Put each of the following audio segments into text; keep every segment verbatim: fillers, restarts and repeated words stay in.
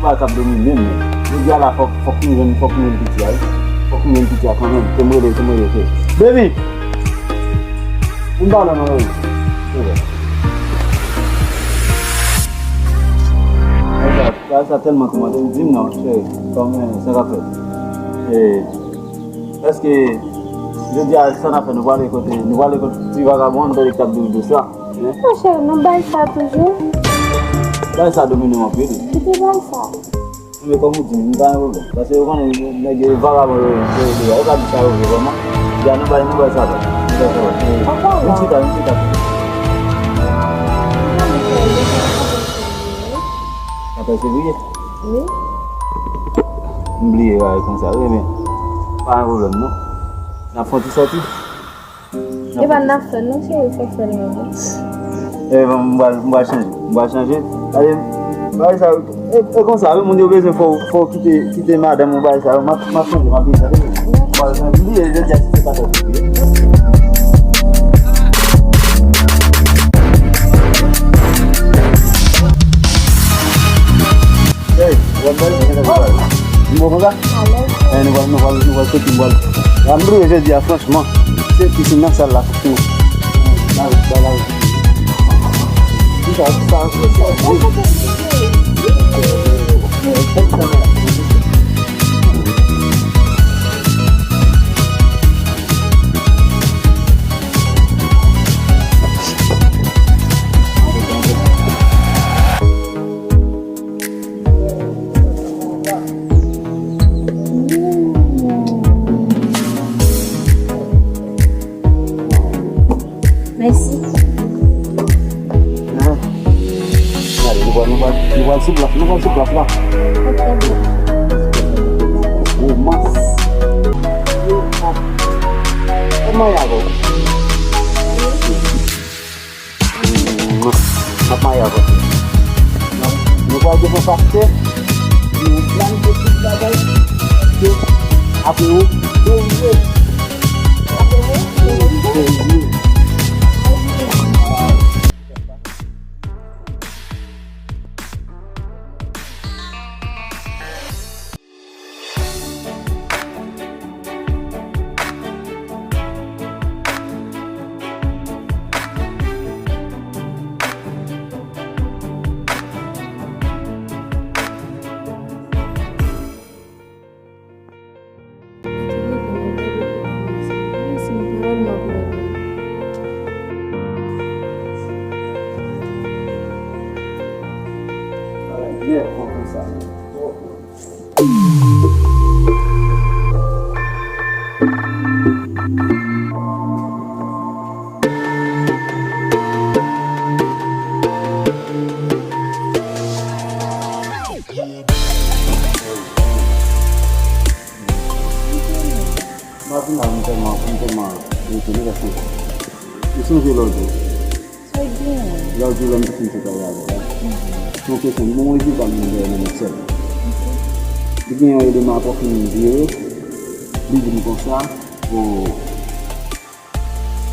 Bagay k ap domine m, men. Jodi a la, fòk, fòk nou jwenn, fòk nou jwenn piti a, wi. Fòk nou jwenn piti a kanmenm. Ke m rele, ke m rele, ke. Baby! Vin pale non, baby. Bagay sa, bagay sa tèlman kòmante, di m non, cheri. Kòman, sa k ap fèt? E, èske, jodi a, sa n ap fè, nou prale kote, nou prale kote ti vagabon an, nou prale k ap di w de sa? Monchè, nan bay sa toujou. Bay sa domine m anpil. Kite bay sa. Men kòm ou di, m pa gen pwoblèm. Paske yo konnen nèg yo vagabon yo, yo, yo, yo ka di sa yo vle vrèman. Ya, nou bay, nou bay sa vre. Nou bay sa vre. Vin chita, vin chita. Katòz fevriye? Wi. M bliye bagay konsa, wi, men pa gen pwoblèm, non. N ap fè yon ti sòti. Epa n ap fè l non, cheri, fò fè l non. E bon, m pral, m pral chanje. M pral chanje. Gade, bagay sa, e, e konsa, wi, moun yo bezwen fò, fò w kite, kite madanm ou bagay sa, wi, m ap, m ap chanje, m ap vin chanje. M pral chanje. M bliye, jodi a, si se katòz fevriye. Hey, w ap bèl, gen tan pou pale. Nou bon konsa? Alèz. Eh, nou pral, nou pral, nou pral soti, nou pral. A m bliye jodi a, franchman. Se pisin nan sal la, fòk nou. La ri, ba la ri. Ki sa, ki sa, ki sa? Mèsi. Gade, nou pral, nou pral, nou pral sou plas, nou pral sou plas la. Romans. Kòman y ap? M ap marye avè w. Nou pral defann pastè. Nou planifye tout bagay. Ke apre ou, nou rive. Apre ou, nou rive. M ap vin la, m tèlman, m tèlman etone paske ou sonje lòt jou. Lòt jou lè m te fin fè kare avè w la. Se yon kesyon, bon, rezilta m vin genyen nan men sèl. Li gen yon eleman apre fin vire, li di m konsa, o,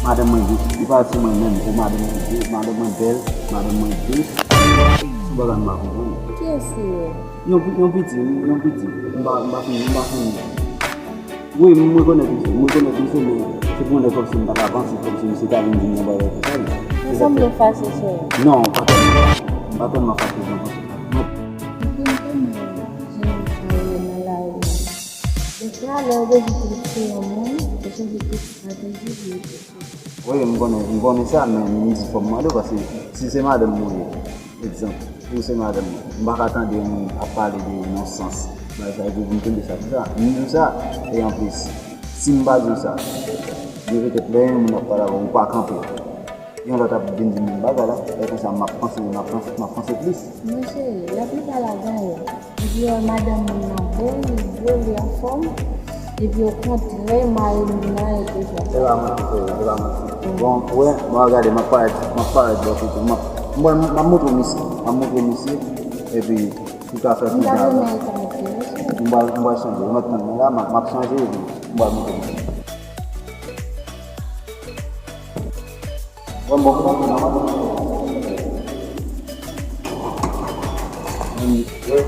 madanm mwen dous, li pale sou mwen menm, o, madanm mwen dous, madanm mwen bèl, madanm mwen dous. Se yon bagay m pa konprann. Kiyès li ye? Yon, yon piti, yon piti. M pa, m pa fin, m pa fin. Wi, m rekonèt misye, m rekonèt misye, men se pou mwen kòmsi m pa ka panse, kòmsi misye ta vin di m yon bagay konsa, wi. Ou sanble fache, cheri. Non, m pa tèlman, m pa tèlman fache jan w panse. Non. Ou konn kòman jèn sa yo ye nan lari a. Defwa, lè yo bezwen trete yon moun, yo chanje tout estrateji pou yo trete. Wi, m konnen, m konnen sa, men m di fò m mande w, paske si se madanm mwen ye, egzanp, si se madanm mwen, m pa ka tande yon moun ap pale de yon sans, bagay sa, epi pou m tande sa konsa. M di w sa, e anplis, si m pa di w sa, gen petèt lè yon moun ap pale avè w, ou pa kanpe. Yon lòt ap vin di m menm bagay la, lè konsa m ap panse, m ap panse, m ap panse plis. Monchè, laplipa ladan yo. Epi yo wè madanm moun nan bèl, li bo, li anfòm. Epi okontrè, mari moun nan, e tout sa. Se pa manti, se pa manti. Bon, wè, bon, gade, m ap parèt, m ap parèt bò kote, m ap, m ap, m ap montre w misye, m ap montre w misye, epi ou ka fè kou djab la. M pral, m pral chanje, ou mèt tann mwen la, m ap, m ap chanje, epi m pral montre w misye. Bon, bon, bon, bon, bon. Ann, wè,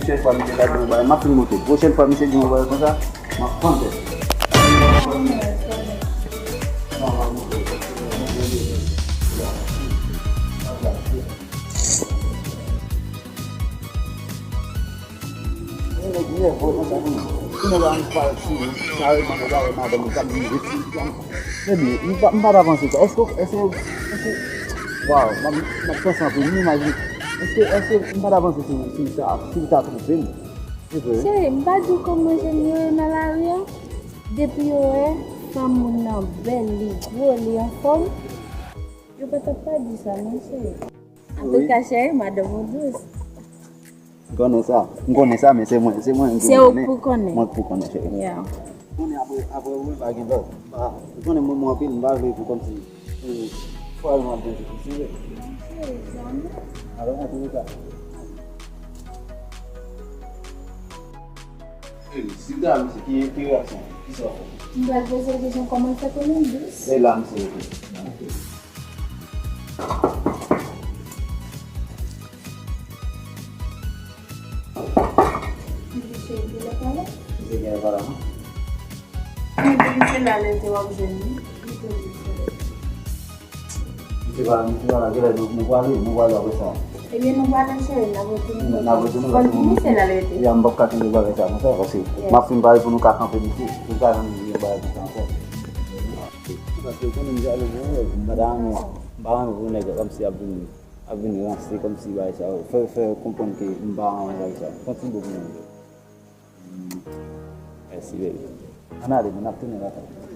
Pwochèn fwa misye ta di yon bagay, m ap fin moute. Pwochèn fwa misye di yon bagay konsa, m ap pann tèt. Nèg nève konsa, wi. Si nèg la annik pale sou ou, kareman nèg la wè madanm ou k ap vin retire. Ebyen, m pa, m pa ta panse sa. Èske, èske, èske, waw, m ap, m ap panse anpil, m imajine. Èske, èske m pa ta panse si, si l ta, si l ta twonpe m? Se vre. Cheri, m pa di w kòman jèn yo ye nan lari a. Depi yo wè fanm moun nan bèl, li gwo, li anfòm, yo pa t ap pa di sa non, cheri. Antouka, cheri, madanm ou dous. M konnen sa. M konnen sa, men se mwen, se mwen ki pou konnen. Se ou pou konnen. Mwen pou konnen, cheri. Yeah. Konnen apre, apre ou pa gen lòt. M pa, ou konnen mwen, mwen anpil, m pa vle pou kòmsi, eh, fwa yo ap gen difisil. Cheri, zanmi. Alò, antouka. Hey, si w ta misye, ki, ki reyaksyon? Kisa w fè? M pral poze l kesyon kòman l fè konnen l dous. E la, misye rete. Misye gen lè pale? Misye gen lè pale, non? Men depi se la l rete w ap jwenn li, li toujou sou lè. Misye pa, misye pa la, genlè nou, nou prale, nou prale apre sa. Ebyen, nou prale, cheri, n ap retounen. N ap retounen, paske misye la l rete. Ya, m p ap ka kenbe bagay sa konsa, paske m ap fin pale pou nou ka kanpe misye, pou nou ka janm di yon bagay konsa ankò. Paske ou konnen m jalou pou ou, m pa ta renmen, m pa renmen pou nèg kòmsi ap vin, ap vin ranse, kòmsi bagay sa, fè, fè konprann ke m pa renmen bagay sa. Fè yon ti bo pou mwen. Mèsi, baby. Ann ale, men n ap tounen lakay.